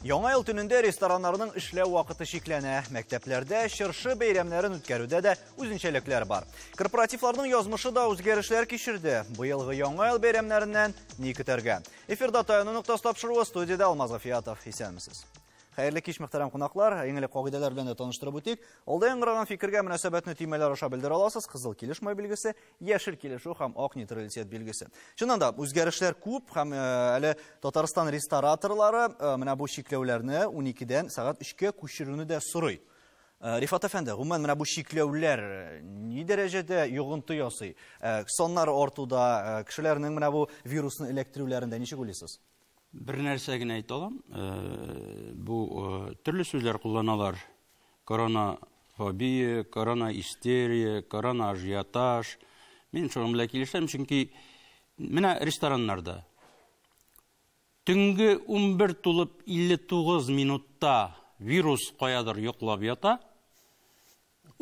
Яңа ел төнендә рестораннарның эшләү вакыты чикләнә. Мәктәпләрдә чыршы бәйрәмнәрен үткәрүдә дә үзенчәлекләр бар. Корпоративларның язмышы да үзгәрешләр кичерде. Быелгы Яңа ел бәйрәмнәреннән ни көтәргә? Эфирда «Таяну ноктасы» тапшыруы, студиядә Алмаз Гафиятов. Исәнмесез. Хәерле кич, мөхтәрәм кунаклар. Иң элек кагыйдәләр белән дә таныштырып үтик. Алда яңгыраган фикергә мөнәсәбәтне төймәләр аша белдерә аласыз. Кызыл килешмәү билгесе, яшел килешү һәм ак нейтралитет билгесе. Чыннан да, үзгәрешләр күп һәм әле Татарстан рестораторлары менә бу чикләүләрне 12-дән сәгать 3-кә күчерүне дә сорый. Рифат әфәнде, гомумән менә бу чикләүләр ни дәрәҗәдә йогынты ясый? Саннар артуда, кешеләрнең менә бу вирусны эләктерүләрендә ничек уйлыйсыз? Бер нәрсә генә әйтә алам. Бу төрле сүзләр кулланалар. Коронафобия, коронаистерия, коронаажиотаж. Мин шуның белән килешәм, чөнки менә рестораннарда төнге 11 тулып 59 минутта вирус каядыр йоклап ята.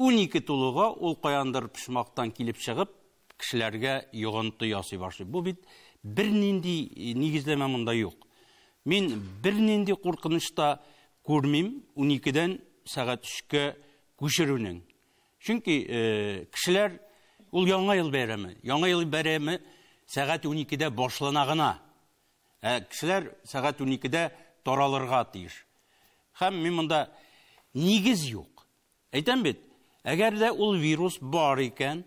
12 тулуга ул каяндыр почмактан килеп чыгып, кешеләргә йогынты ясый башлый. Бу бит бернинди нигезләмә монда юк. Мин бернинди куркыныч та күрмим 12-дән сәгать 3-кә күчерүнең. Чөнки кешеләр ул Яңа ел бәйрәме. Яңа ел бәйрәме сәгать 12-дә башлана гына. Ә кешеләр сәгать 12-дә таралырга тиеш. Һәм мин монда нигез юк. Әйтәм бит, әгәр дә ул вирус бар икән,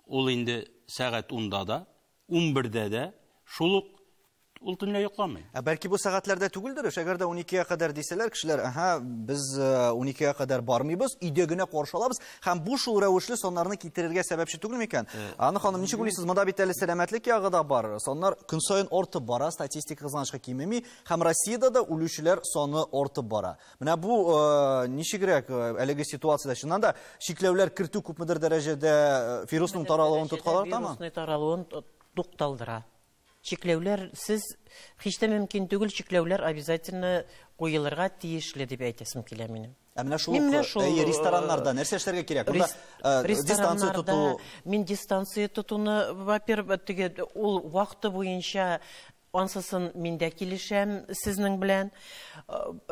ул инде сәгать 10-да да, 11-дә дә шул ук ул төнлә йокламый. Ә бәлки бу сәгатьләрдә түгелдер, әгәр дә 12-гә кадәр дисәләр, кешеләр, аһа, без 12-гә кадәр бармыйбыз, өйдә генә каршы алабыз һәм бу шул рәвешле саннарны китерергә сәбәпче түгел микән? Аны ханым, ничек уйлыйсыз, монда бит әле сәламәтлек ягы да бар. Саннар көн саен артып бара, статистика кызганычка кимеми һәм Россиядә дә үлүчеләр саны артып бара. Менә бу ничегрәк әлеге ситуациядә чыннан да чикләүләр кертү күпмедер дәрәҗәдә вирусның таралуын тоткарлатамы? Вирусның таралуын тукталдыра. Чикләүләр сез һич тә мөмкин түгел, чикләүләр обязательно куелырга тиешле дип әйтәсем килә минем. Ә менә шул рестораннарда нәрсә эшләргә кирәк? Монда дистанция тоту. Мин дистанция тотуны, во-первых, теге ул вакыты буенча ансысын мин дә килешәм сезнең белән.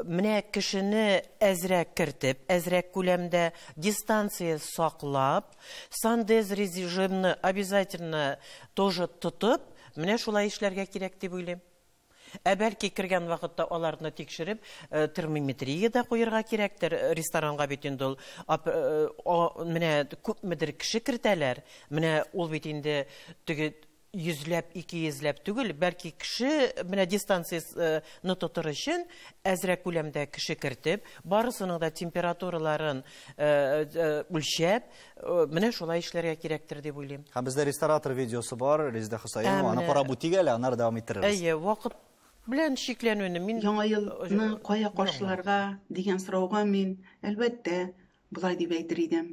Менә кешене әзрәк кертеп, әзрәк күләмдә дистанция саклап, сандез режимны обязательно тоже тотып, менә шулай эшләргә кирәк дип уйлыйм. Ә бәлки кергән вакытта аларны тикшереп, термометрия дә куярга кирәктер. Ресторанга бит инде ул, менә күпмедер кеше кертәләр. Менә ул бит инде теге йөзләп, ике йөзләп түгел, бәлки кеше менә дистанцияне тотыр өчен әзрәк күләмдә кеше кертеп, барысының да температураларын үлчәп, менә шулай эшләргә кирәктер дип уйлыйм. Һәм бездә ресторатор видеосы бар, Резеда Хусаинова, аны карап үтик әле, аннары дәвам иттерербез. Әйе, вакыт белән чикләнүне мин Яңа елны кая каршыларга дигән сорауга мин, әлбәттә, болай дип әйтер идем.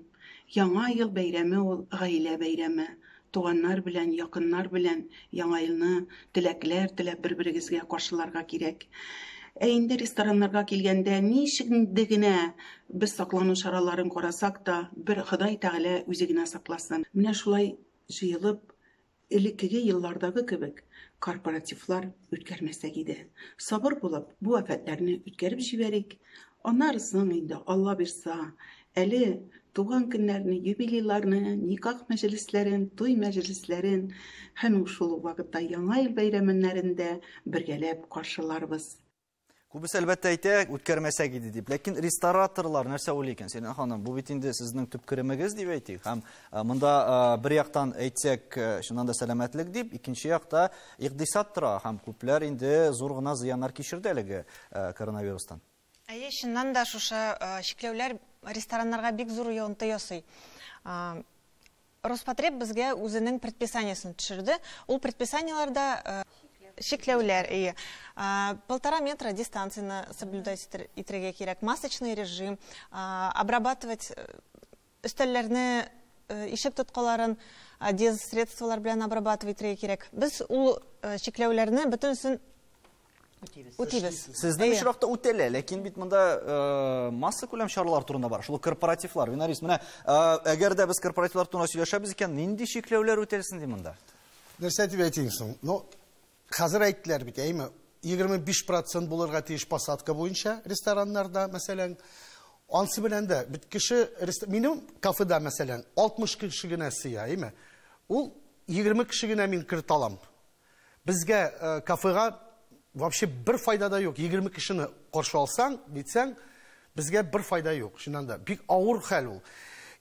Яңа ел бәйрәме ул гаилә бәйрәме. Туганнар белән, якыннар белән Яңа елны теләкләр теләп бер-берегезгә каршыларга кирәк. Ә инде рестораннарга килгәндә, ничек инде генә без саклану чараларын карасак та, бер Ходай Тәгалә үзе генә сакласын. Менә шулай җыелып, элеккеге еллардагы кебек корпоративлар үткәрмәсәк иде. Сабыр булып, бу афәтләрне үткәреп җибәрик. Аннары соң инде Алла бирса, әле туган көннәрне, юбилейларны, никах мәҗлесләрен, туй мәҗлесләрен һәм шул ук вакытта Яңа ел бәйрәмнәрен дә бергәләп каршыларбыз. Күбесе әлбәттә әйтә, үткәрмәсәк иде дип. Ләкин рестораторлар нәрсә уйлый икән? Сиринә ханым, бу бит инде сезнең төп керемегез дип әйтик. Һәм монда бер яктан әйтсәк, чыннан да сәламәтлек дип, икенче якта икътисад тора һәм күпләр инде зур гына зыяннар кичерде әлеге коронавирустан. Әйе, чыннан да шушы чикләүләр рестораннарга бик зур йогынты ясый. Роспотреб безгә үзенең предписаниесен төшерде. Ул предписаниеләрдә чикләүләр, әйе. 1,5 метра дистанцияне соблюдать итәргә кирәк, масочный режим, обрабатывать өстәлләрне, ишек тоткаларын дезсредстволар белән обрабатывать итәргә кирәк. Без ул чикләүләрне бөтенесен үтибез. Сезнең очракта үтәлә, ләкин бит монда масса күләм чаралар турында бар. Шул корпоративлар, Винарис, менә әгәр дә без корпоративлар турында сөйләшәбез икән, нинди чикләүләр үтәлсен ди монда? Нәрсә дип әйтим соң? Ну, хәзер әйттеләр бит, әйме? 25% булырга тиеш посадка буенча рестораннарда, мәсәлән. Ансы белән дә бит кеше минем кафеда, мәсәлән, 60 кеше генә сыя, әйме? Ул 20 кеше генә мин кертә алам. Безгә кафега вообще бер файда да юк. 20 кешене каршы алсаң, дисәң, безгә бер файда юк. Чыннан да бик авыр хәл ул.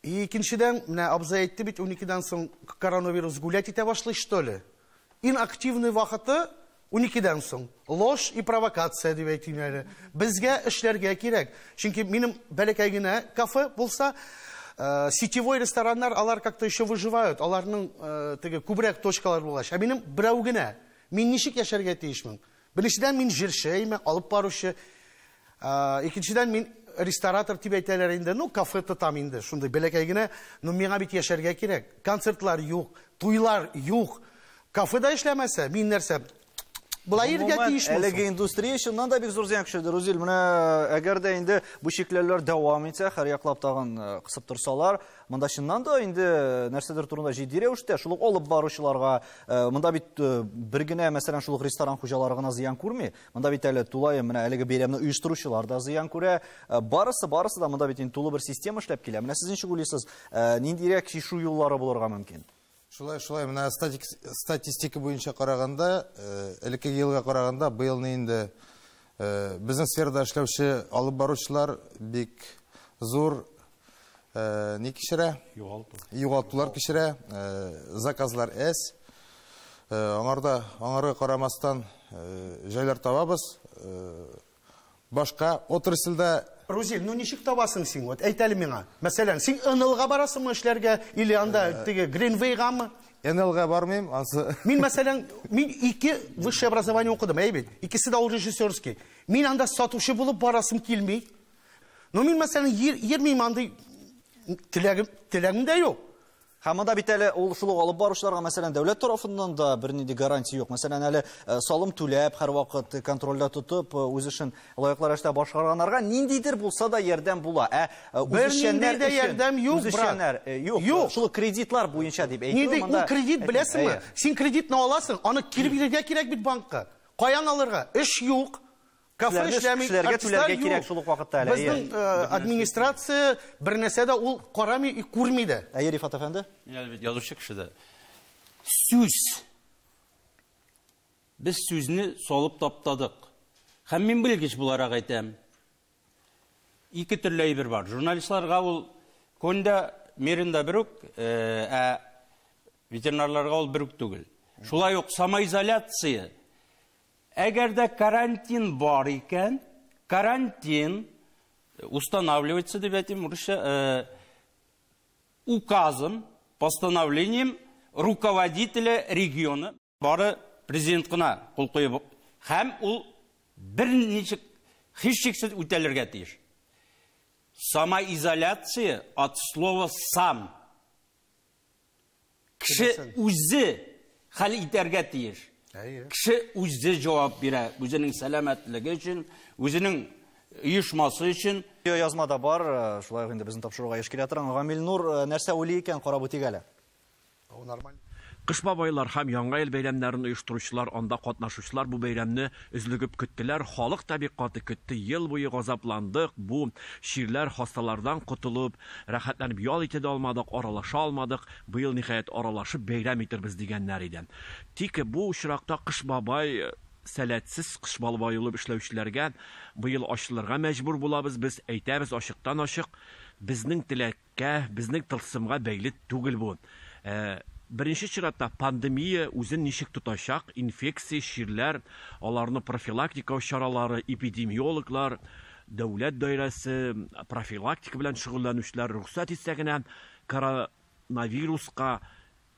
И икенчедән, менә абзый әйтте бит, 12-дән соң коронавирус гулять итә башлый, что ли? Инактивный вакыты 12-дән соң. Ложь и провокация дип әйтим әле. Безгә эшләргә кирәк. Чөнки минем бәләкәй генә кафе булса, сетевой рестораннар алар как-то еще выживают. Аларның теге күбрәк точкалар булгач. Ә минем берәү генә. Мин ничек яшәргә тиешмен? Беренчедән мин җырчы, әйме, алып баручы. Икенчедән мин ресторатор дип әйтәләр инде. Ну, кафе тотам инде, шундый бәләкәй генә. Но миңа бит яшәргә кирәк. Концертлар юк, туйлар юк. Кафеда эшләмәсә, мин нәрсә? Болай иргә тиешме? Әлеге индустрия чыннан да бик зур зыян кичерде. Рузил, менә әгәр дә инде бу чикләүләр дәвам итсә, һәр яклап тагын кысып торсалар, монда чыннан да инде нәрсәдер турында җитди рәвештә шул ук алып баручыларга, монда бит бер генә, мәсәлән, шул ук ресторан хуҗалары гына зыян күрми. Монда бит әле тулаем менә әлеге бәйрәмне оештыручылар да зыян күрә. Барысы, барысы да монда бит инде тулы бер система эшләп килә. Менә сез ничек уйлыйсыз, ниндирәк чишү юллары булырга мөмкин? Шулай, шулай, менә статистика буенча караганда, элеккеге елга караганда, быелны инде безнең сферада эшләүче алып баручылар бик зур ни кичерә? Югалту. Югалтулар кичерә, заказлар әз. Аңарда, аңарга карамастан җайлар табабыз. Башка отрасльдә. Рузил, ну ничек табасың син? Вот әйт әле миңа. Мәсәлән, син НЛга барасыңмы эшләргә или анда теге Гринвейгамы? НЛга бармыйм, ансы. Мин, мәсәлән, мин 2 высшее образование укыдым, әй бит. Икесе дә ул режиссерский. Мин анда сатучы булып барасым килми. Но мин, мәсәлән, йөрмим андый теләгем дә юк. Һәм монда бит әле ул шул ук алып баручыларга, мәсәлән, дәүләт тарафыннан да бернинди гарантия юк. Мәсәлән, әле салым түләп, һәрвакыт контрольдә тотып, үз эшен лаеклы рәвештә башкарганнарга ниндидер булса да ярдәм була. Ә үзешчәннәр өчен ярдәм юк, брат. Юк. Шул кредитлар буенча дип әйтү монда. Нинди ул кредит, беләсеңме? Син кредитны аласың, аны кире бирергә кирәк бит банкка. Каян алырга? Эш юк. Кафе эшләми, кешеләргә түләргә кирәк шул ук вакытта әле. Безнең администрация бер нәрсә дә ул карамый и күрми дә. Әйе, Рифат әфәнде? Мин әле бит язучы кеше дә. Сүз. Без сүзне салып таптадык. Һәм мин белгеч буларак әйтәм. Ике төрле әйбер бар. Журналистларга ул көндә меринда бер үк, ә ветеринарларга ул бер үк түгел. Шулай ук самоизоляция. Әгәр дә карантин бар икән, карантин устанавливается, дип әйтим, урысча, указом, постановлением руководителя региона. Бары президент кына кул куеп, һәм ул берничек һичшиксез үтәлергә тиеш. Самоизоляция от слова сам. Кеше үзе хәл итәргә тиеш. Кеше үзе җавап бирә, үзенең сәламәтлеге өчен, үзенең оешмасы өчен. Язмада бар, шулай ук инде безнең тапшыруга еш килә торган Гамил Нур нәрсә уйлый икән, карап үтик әле. Кыш бабайлар һәм Яңа ел бәйрәмнәрен оештыручылар, анда катнашучылар бу бәйрәмне өзлегеп көттеләр. Халык та бик каты көтте. Ел буе газапландык. Бу чирләр, хасталардан котылып, рәхәтләнеп ял итә дә алмадык, аралаша алмадык. Быел ниһаять аралашып бәйрәм итербез дигәннәр иде. Тик бу очракта Кыш бабай сәләтсез Кыш бабай булып эшләүчеләргә быел ачылырга мәҗбүр булабыз. Без әйтәбез ачыктан ачык, безнең теләккә, безнең тылсымга бәйле түгел бу. Беренче чиратта пандемия үзен ничек тотачак, инфекция, чирләр, аларны профилактика чаралары, эпидемиологлар, дәүләт даирәсе, профилактика белән шөгыльләнүчеләр рөхсәт итсә генә коронавируска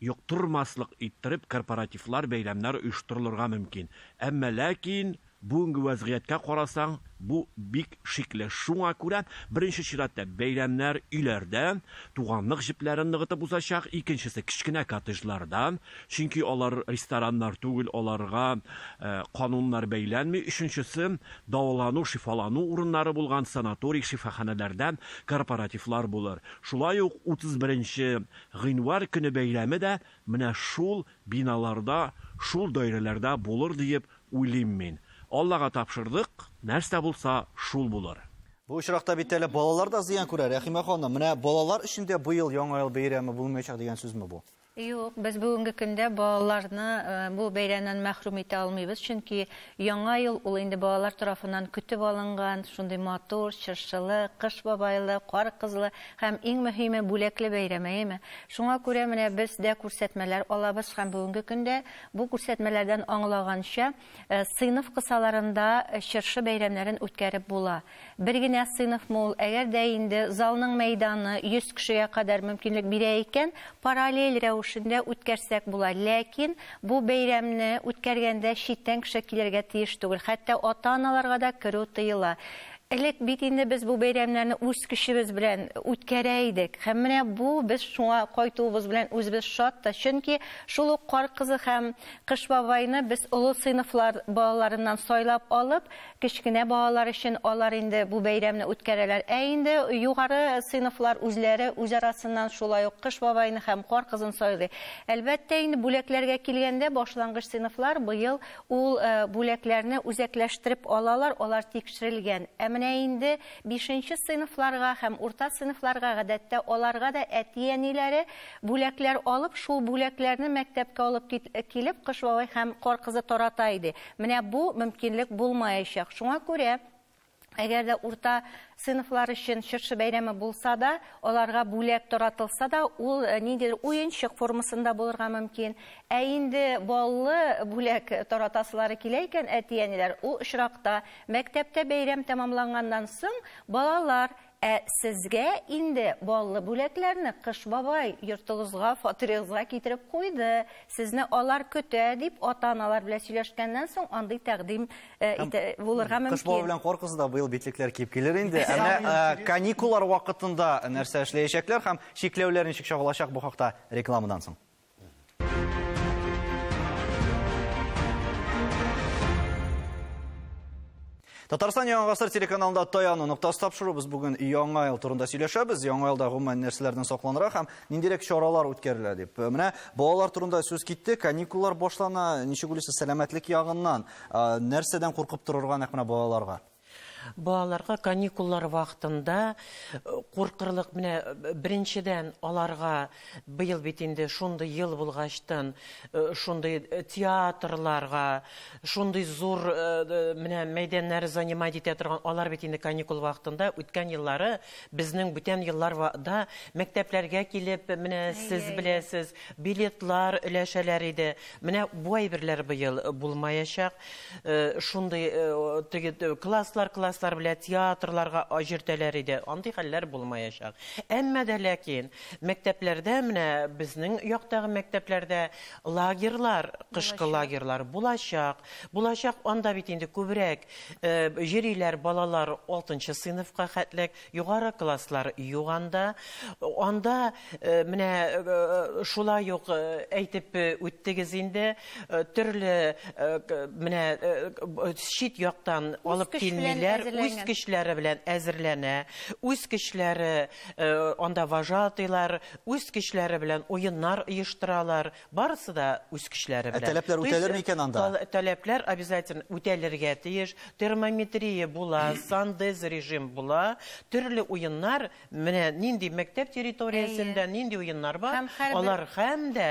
йоктырмаслык иттереп корпоративлар, бәйрәмнәр оештырылырга мөмкин. Әмма ләкин бүгенге вазгыятькә карасаң, бу бик шикле. Шуңа күрә беренче чиратта бәйрәмнәр өйләрдә, туганлык җепләрен ныгытып узачак, икенчесе кечкенә коттеджларда, чөнки алар рестораннар түгел, аларга кануннар бәйләнми. Өченчесе дәвалану, шифалану урыннары булган санаторий, шифаханәләрдә корпоративлар булыр. Шулай ук 31 гыйнвар көне бәйрәме дә менә шул биналарда, шул даирәләрдә булыр диеп уйлыйм мин. Аллага тапшырдык, нәрсә булса, шул булыр. Бу очракта бит әле балалар да зыян күрә. Рәхимә ханым, менә балалар өчен дә быел Яңа ел бәйрәме булмаячак дигән сүзме бу? Юк, без бүгенге көндә балаларны бу бәйрәмнән мәхрүм итә алмыйбыз, чөнки Яңа ел ул инде балалар тарафыннан көтеп алынган, шундый матур, чыршылы, кыш бабайлы, кар кызлы һәм иң мөһиме бүләкле бәйрәм, әйеме? Шуңа күрә менә без дә күрсәтмәләр алабыз һәм бүгенге көндә бу күрсәтмәләрдән аңлаганча, сыйныф кысаларында чыршы бәйрәмнәрен үткәреп була. Бер генә сыйныфмы ул, әгәр дә инде залның мәйданы 100 кешегә кадәр мөмкинлек бирә икән, параллель рәвешендә үткәрсәк була. Ләкин бу бәйрәмне үткәргәндә читтән кеше килергә тиеш түгел. Хәтта ата-аналарга да керү тыела. Элек бит инде без бу бәйрәмнәрне үз көчебез белән үткәрә идек. Һәм менә бу без шуңа кайтуыбыз белән үзебез шат та. Чөнки шул ук кар кызы һәм кыш бабайны без олы сыйныфлар балаларыннан сайлап алып, кечкенә балалар өчен алар инде бу бәйрәмне үткәрәләр. Ә инде югары сыйныфлар үзләре үз арасыннан шулай ук кыш бабайны һәм кар кызын сайлый. Әлбәттә инде бүләкләргә килгәндә башлангыч сыйныфлар быел ул бүләкләрне үзәкләштереп алалар, алар тикшерелгән. Ә менә инде 5нче сыйныфларга һәм урта сыйныфларга гадәттә аларга да әти-әниләре бүләкләр алып, шул бүләкләрне мәктәпкә алып килеп, кыш бабай һәм кар кызы тарата иде. Менә бу мөмкинлек булмаячак. Шуңа күрә, әгәр дә урта сыйныфлар өчен чыршы бәйрәме булса да, аларга бүләк таратылса да, ул ниндидер уенчык формасында булырга мөмкин. Ә инде баллы бүләк таратасылары килә икән әти-әниләр, ул очракта мәктәптә бәйрәм тәмамланганнан соң балалар, ә сезгә инде баллы бүләкләрне кыш бабай йортыгызга, фатирыгызга китереп куйды. Сезне алар көтә дип ата-аналар белән сөйләшкәннән соң андый тәкъдим булырга мөмкин. Кыш бабай белән кар кызы да быел битлекләр киеп килер инде. Ә менә каникуллар вакытында нәрсә эшләячәкләр һәм чикләүләр ничек чагылачак, бу хакта рекламадан соң. Татарстан Яңа Гасыр телеканалында таяну ноктасы тапшыру. Без бүген Яңа ел турында сөйләшәбез. Яңа елда гомумән нәрсәләрдән сакланырга һәм ниндирәк чаралар үткәрелә дип. Менә балалар турында сүз китте, каникуллар башлана. Ничек уйлыйсыз, сәламәтлек ягыннан нәрсәдән куркып торырга нәкъ менә балаларга? Балаларга каникуллар вакытында куркырлык менә беренчедән аларга быел бит инде шундый ел булгачтан шундый театрларга, шундый зур менә мәйданнар занимать итә торган, алар бит инде каникул вакытында үткән еллары безнең бүтән елларда мәктәпләргә килеп, менә сез беләсез, билетлар өләшәләр иде. Менә бу әйберләр быел булмаячак. Шундый теге класслар белән театрларга йөртәләр иде. Андый хәлләр булмаячак. Әмма дә ләкин мәктәпләрдә, менә безнең яктагы мәктәпләрдә лагерьлар, кышкы лагерьлар булачак. Булачак, анда бит инде күбрәк йөриләр балалар 6нчы сыйныфка хәтлек, югары класслар юк анда. Анда менә шулай ук әйтеп үттегез инде, төрле менә чит яктан алып килмиләр, үз көчләре белән әзерләнә, үз көчләре анда вожатыйлар, үз көчләре белән уеннар оештыралар, барысы да үз көчләре белән. Таләпләр үтәлер микән анда? Таләпләр обязательно үтәлергә тиеш. Термометрия була, сандез режим була, төрле уеннар, менә нинди мәктәп территориясендә нинди уеннар бар, алар һәм дә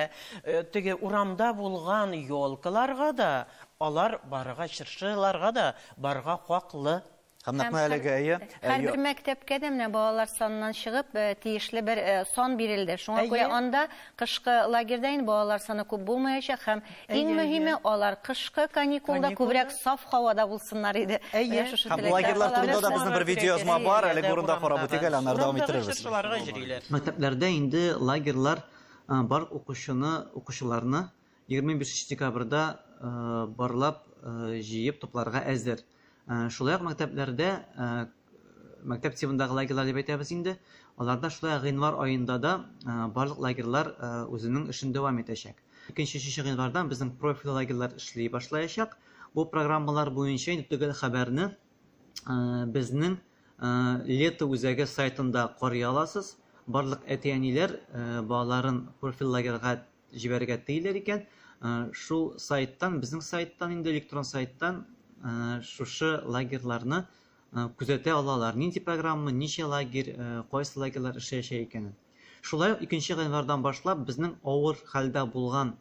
теге урамда булган елкаларга да, алар барырга, чыршыларга да барырга хаклы. Һәм нәкъ менә әлеге, әйе. Һәрбер мәктәпкә дә менә балалар саныннан чыгып тиешле бер сан бирелде. Шуңа күрә анда кышкы лагерьда инде балалар саны күп булмаячак һәм иң мөһиме алар кышкы каникулда күбрәк саф һавада булсыннар иде. Һәм лагерьлар турында да безнең бер видеоязма бар, әлеге урында карап үтик әле, аннары дәвам иттерербез. Мәктәпләрдә инде лагерьлар бар укучыны, укучыларны 25 декабрьдә барлап җыеп тупларга әзер. Шулай ук мәктәпләрдә, мәктәп тибындагы лагерьлар дип әйтәбез инде, аларда шулай ук гыйнвар аенда да барлык лагерьлар үзенең эшен дәвам итәчәк. 2-3 гыйнвардан безнең профиль лагерьлар эшли башлаячак. Бу программалар буенча инде төгәл хәбәрне безнең Лето үзәге сайтында карый аласыз. Барлык әти-әниләр балаларын профиль лагерьга җибәрергә телиләр икән, шул сайттан, безнең сайттан инде электрон сайттан шушы лагерьларны күзәтә алалар. Нинди программа, ничә лагерь, кайсы лагерьлар эшләячәк икәнен. Шулай ук 2 гыйнвардан башлап безнең авыр хәлдә булган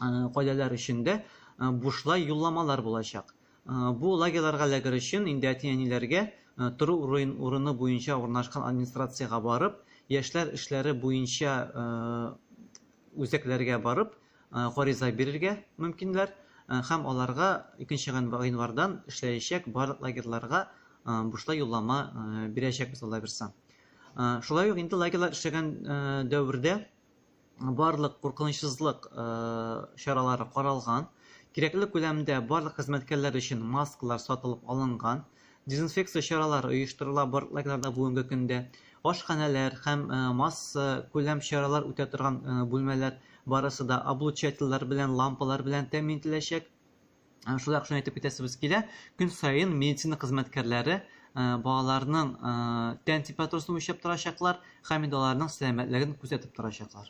гаиләләр өчен дә бушлай юлламалар булачак. Бу лагерьларга эләгер өчен инде әти-әниләргә тору урыны буенча урнашкан администрациягә барып, яшьләр эшләре буенча үзәкләргә барып, гариза бирергә мөмкиннәр һәм аларга 2 гыйнвардан эшләячәк барлык лагерьларга бушлай юллама бирәчәкбез, Алла бирса. Шулай ук инде лагерьлар эшләгән дәвердә барлык куркынычсызлык чаралары каралган, кирәкле күләмдә барлык хезмәткәрләр өчен маскалар сатылып алынган, дезинфекция чаралары оештырыла барлык лагерьларда бүгенге көндә, ашханәләр һәм масса күләм чаралар үтә торган бүлмәләр барысы да облучательләр белән, лампалар белән тәэмин ителәчәк. Шулай ук шуны әйтеп китәсебез килә, көн саен медицина хезмәткәрләре балаларның тән температурасын үлчәп торачаклар һәм инде аларның сәламәтлеген күзәтеп торачаклар.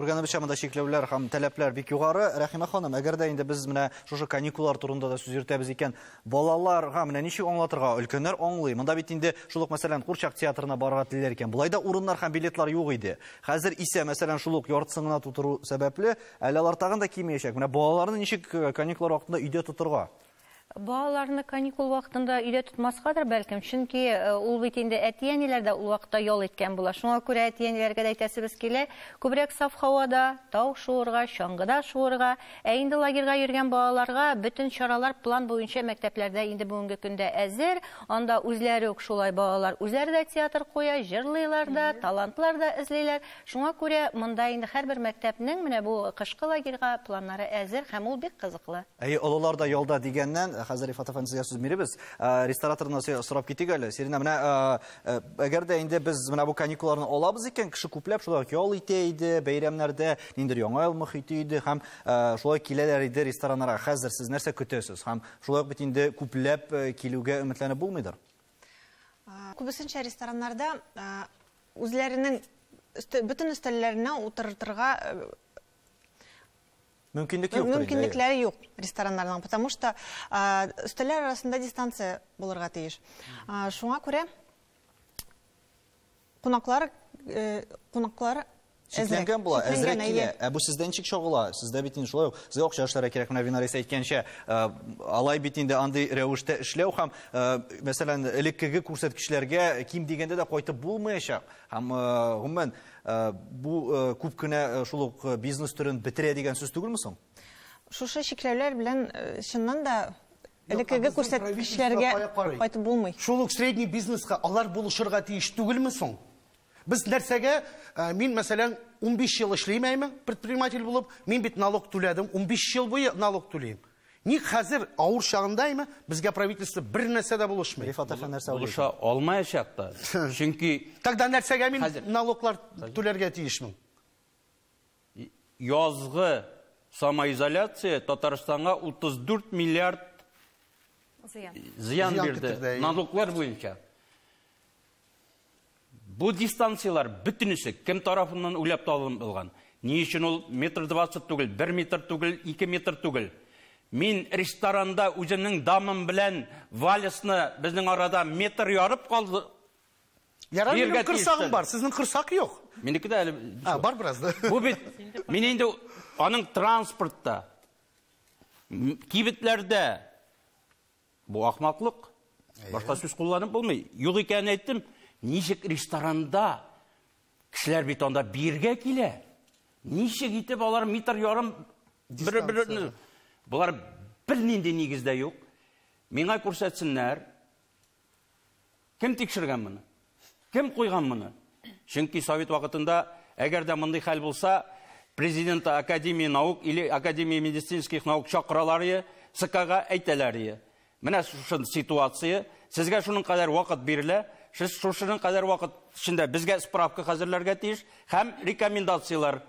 Күргәнебезчә, монда чикләүләр һәм таләпләр бик югары. Рәхимә ханым, әгәр дә инде без менә шушы каникуллар турында да сүз йөртәбез икән, балаларга менә ничек аңлатырга? Өлкәннәр аңлый. Монда бит инде шул ук, мәсәлән, курчак театрына барырга телиләр икән. Болай да урыннар һәм билетлар юк иде. Хәзер исә, мәсәлән, шул ук яртысын гына тутыру сәбәпле, әле алар тагын да кимеячәк. Менә балаларны ничек каникуллар вакытында өйдә тотырга? Балаларны каникул вакытында өйдә тотмаскадыр бәлкем, чөнки ул бит инде әти-әниләр дә ул вакытта ял иткән була. Шуңа күрә әти-әниләргә дә әйтәсебез килә, күбрәк саф һавада, тау шуырга, чаңгыда шуырга, ә инде лагерьга йөргән балаларга бөтен чаралар план буенча мәктәпләрдә инде бүгенге көндә әзер. Анда үзләре үк шулай балалар үзләре дә театр куя, җырлыйлар да, талантлар да эзлиләр. Шуңа күрә монда инде һәрбер мәктәпнең менә бу кышкы лагерьга планнары әзер һәм ул бик кызыклы. Әйе, олылар да ялда дигәннән, хәзер Рифат әфәнде сезгә сүз бирәбез. Рестораторны сорап китик әле. Сирина, менә әгәр дә инде без менә бу каникулларны алабыз икән, кеше күпләп шулай ук ял итә иде, бәйрәмнәрдә ниндидер яңа ел мохите иде һәм шулай киләләр иде рестораннарга. Хәзер сез нәрсә көтәсез? Һәм шулай ук бит инде күпләп килүгә өметләнеп булмыйдыр. Күбесенчә рестораннарда үзләренең бөтен өстәлләренә утыртырга мөмкинлек юк. Мөмкинлекләре юк рестораннарның, потому что өстәлләр арасында дистанция булырга тиеш. Шуңа күрә кунаклар чикләнгән була, әзрәк килә. Ә бу сездә ничек чагыла? Сездә бит инде шулай ук, сезгә акча эшләргә кирәк, менә Винарис әйткәнчә, алай бит инде андый рәвештә эшләү һәм, мәсәлән, элеккеге күрсәткечләргә ким дигәндә дә кайтып булмаячак. Һәм гомумән бу күп кенә шул ук бизнес төрен бетерә дигән сүз түгелме соң? Шушы чикләүләр белән чыннан да элеккеге күрсәткечләргә кайтып булмый. Шул ук средний бизнеска алар булышырга тиеш түгелме соң? Без нәрсәгә, мин, мәсәлән, 15 ел эшлим әйме, предприниматель булып, мин бит налог түләдем, 15 ел буе налог түлим. Ник хәзер авыр чагында әйме, безгә правительство бер нәрсә дә булышмый. Рифат әфәнде нәрсә уйлый? Булыша алмаячак та. Чөнки тогда нәрсәгә мин налоглар түләргә тиешмен? Язгы самоизоляция Татарстанга 34 миллиард зыян бирде налоглар буенча. Бу дистанциялар бөтенесе кем тарафыннан уйлап табылган? Ни өчен ул метр 20 түгел, 1 метр түгел, 2 метр түгел? Мин ресторанда үземнең дамым белән вальсны безнең арада метр ярып калды. Ярар, минем корсагым бар, сезнең корсак юк. Минеке дә әле. Бар бераз да. Бу бит мин инде аның транспортта, кибетләрдә бу ахмаклык. Башка сүз кулланып булмый. Юк икәнен әйттем. Ничек ресторанда кешеләр бит анда биргә килә. Ничек итеп алар метр ярым бер-бер булар бернинди нигездә юк. Миңа күрсәтсеннәр. Кем тикшергән моны? Кем куйган моны? Чөнки совет вакытында әгәр дә мондый хәл булса, президента Академии наук или Академии медицинских наук чакыралар ие, ЦКга әйтәләр ие. Менә шушы ситуация, сезгә шуның кадәр вакыт бирелә. Сез шушының кадәр вакыт эчендә безгә справка хәзерләргә тиеш һәм рекомендацияләр.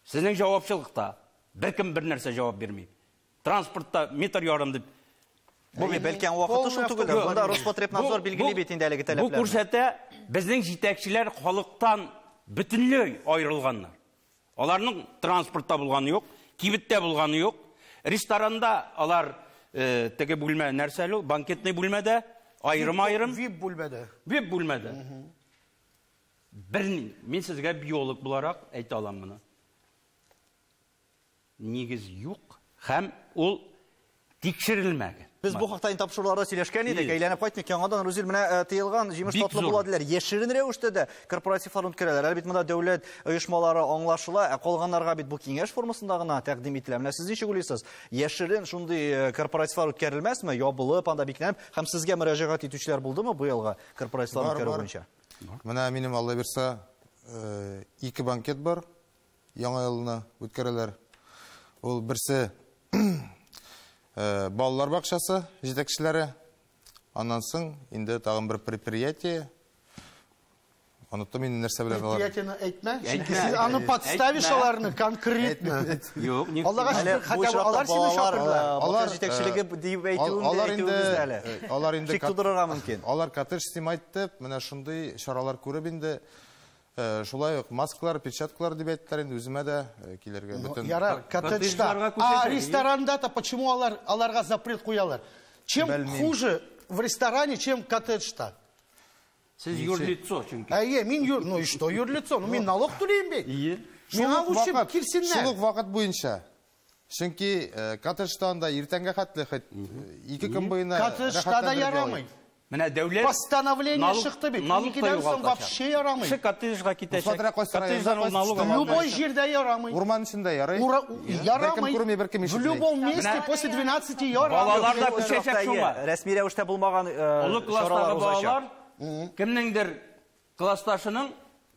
Сезнең җавапчылыкта беркем бер нәрсә җавап бирми. Транспортта метр ярым дип. Бу бәлки вакыты шул түгел. Монда Роспотребнадзор билгели бит инде әлеге таләпләрне. Бу күрсәтә, безнең җитәкчеләр халыктан бөтенләй аерылганнар. Аларның транспортта булганы юк, кибеттә булганы юк, ресторанда алар теге бүлмә нәрсә әле ул? Банкетный бүлмәдә, аерым-аерым. VIP бүлмәдә. VIP бүлмәдә. Берни, мин сезгә биолог буларак әйтә алам моны. Нигез юк һәм ул тикшерелмәгән. Без бу хакта инде тапшыруларда сөйләшкән идек. Әйләнеп кайтмыйк яңадан. Рузил, менә тыелган җимеш татлы була диләр. Яшерен рәвештә дә корпоративлар үткәрәләр. Әле бит монда дәүләт оешмалары аңлашыла, ә калганнарга бит бу киңәш формасында гына тәкъдим ителә. Менә сез ничек уйлыйсыз? Яшерен шундый корпоративлар үткәрелмәсме? Ябылып, анда бикләнеп, һәм сезгә мөрәҗәгать итүчеләр булдымы быелгы корпоративлар үткәрү буенча? Менә минем, Алла бирса, 2 банкет бар. Яңа елны үткәрәләр. Ул берсе балалар бакчасы җитәкчеләре, аннан соң инде тагын бер предприятие. Оныттым инде нәрсә белән алар. Предприятиене әйтмә, чөнки син аны подставишь аларны конкретно. Юк, ни. Аллага шөкер, хотя бы алар сине чакырдылар. Алар җитәкчелеге дип әйтүен әйтүебез дә әле. Алар инде шик тудырырга мөмкин. Алар коттедж снимать итеп, менә шундый чаралар күреп инде. Шулай ук маскалар, перчаткалар дип әйттеләр инде, үземә дә килергә бөтен. Ярар, коттеджда. А ресторанда-то почему аларга запрет куялар? Чем хуже в ресторане, чем коттеджда? Сез юрлицо чөнки. Әйе, мин юр, ну и что юрлицо? Ну мин налог түлим бит. Миңа лучше килсеннәр. Шул ук вакыт буенча. Чөнки коттеджда анда иртәнгә хәтле хоть 2 көн буена Коттеджда да ярамый. Менә дәүләт постановление чыкты бит. Уникедән соң вообще ярамый. Кеше коттеджга китәчәк. Коттедждан ул налог ала. Любой җирдә ярамый. Урман эчендә ярый. Ярамый. Беркем күрми, беркем В ишетми. любом месте после 12 ярамый. Балалар да күчәчәк шуңа. Рәсми рәвештә булмаган Олы чаралар класстагы узачак. балалар кемнеңдер классташының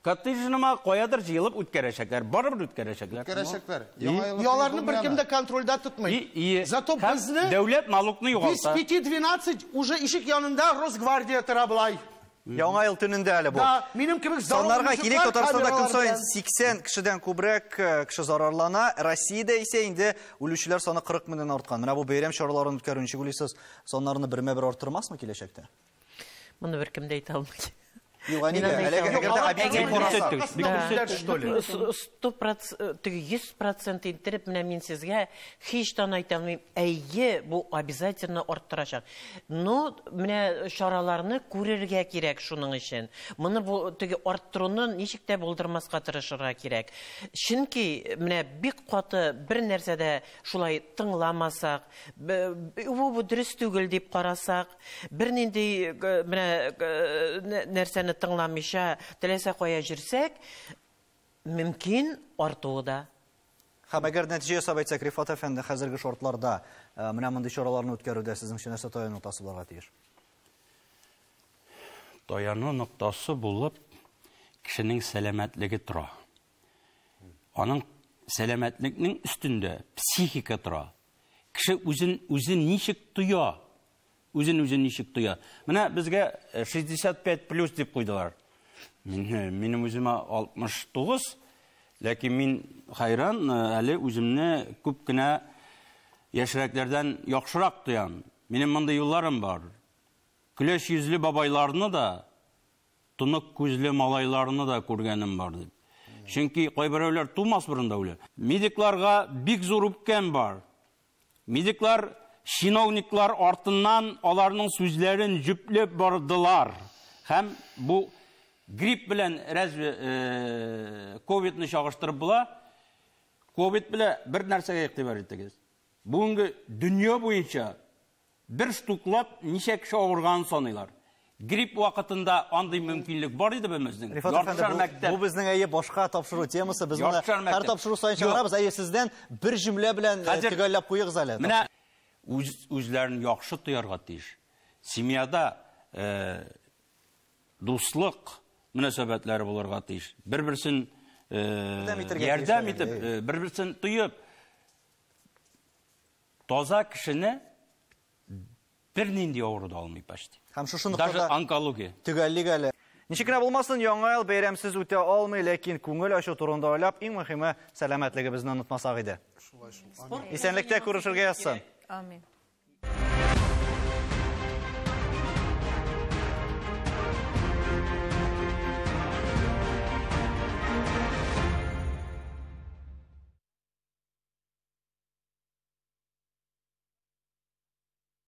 коттеджыныма каядыр җыелып үткәрәчәкләр. Барыбер үткәрәчәкләр. Үткәрәчәкләр. И аларны беркем дә контрольдә тотмый. Зато безне дәүләт налогны югалта. Без 5:12 уже ишек янында Росгвардия тора болай. Яңа ел төнендә әле бу. Да, минем кебек здоровый Саннарга килик, мужиклар Татарстанда көн камералар саен белән. 80 кешедән күбрәк кеше зарарлана. Россиядә исә инде үлүчеләр саны 40 меңнән арткан. Менә бу бәйрәм чараларын үткәрү ничек уйлыйсыз? Саннарны бермә-бер арттырмасмы киләчәктә? Моны беркем дә әйтә алмый. Юк, әни дә, әлеге әгәр дә объектив карасак. Сто процент, теге 100% иттереп, менә мин сезгә һич тә әйтә алмыйм. Әйе, бу обязательно арттырачак. Но менә чараларны күрергә кирәк шуның өчен. Моны бу теге арттыруны ничек тә булдырмаска тырышырга кирәк. Чөнки менә бик каты бер нәрсәдә шулай тыңламасак, бу дөрес түгел дип карасак, бернинди менә нәрсәне тыңламыйча теләсә кая җөрсәк, мөмкин артуы да. Һәм әгәр нәтиҗә ясап әйтсәк, Рифат әфәнде, хәзерге шартларда менә мондый чараларны үткәрүдә сезнеңчә нәрсә таяну ноктасы булырга тиеш? Таяну ноктасы булып кешенең сәламәтлеге тора. Аның сәламәтлекнең өстендә психика тора. Кеше үзен үзе ничек тоя? Үзен үзе ничек тоя? Менә безгә 65 плюс дип куйдылар. Минем үземә 69, ләкин мин хайран, әле үземне күп кенә яшьрәкләрдән яхшырак тоям. Минем мондый юлларым бар. Көләч йөзле бабайларны да, тонык күзле малайларны да күргәнем бар дип. Чөнки кайберәүләр тумас борын да үлә. Медикларга бик зур үпкәм бар. Медиклар чиновниклар артыннан аларның сүзләрен җөпләп бардылар. Һәм бу грипп белән разве ковидны чагыштырып була? Ковид белән бер нәрсәгә игътибар итегез. Бүгенге дөнья буенча бер штуклап ничә кеше авырганын саныйлар. Грипп вакытында андый мөмкинлек бар иде безнең. Рифат әфәнде, бу безнең әйе башка тапшыру темасы. Без моны һәр тапшыру саен чыгарабыз. Әйе, сездән бер җөмлә белән төгәлләп куегыз әле. Менә үзләрен яхшы тоярга тиеш. Семьяда дуслык мөнәсәбәтләре булырга тиеш. Бер-берсен ярдәм итеп, бер-берсен тоеп, таза кешене бернинди авыру да алмый почти. Һәм шушы Даже ноктада онкология. Төгәллек әле. Ничек кенә булмасын, яңа ел бәйрәмсез үтә алмый, ләкин күңел ачу турында уйлап, иң мөһиме сәламәтлегебезне онытмасак иде. Исәнлектә күрешергә язсын. Амин.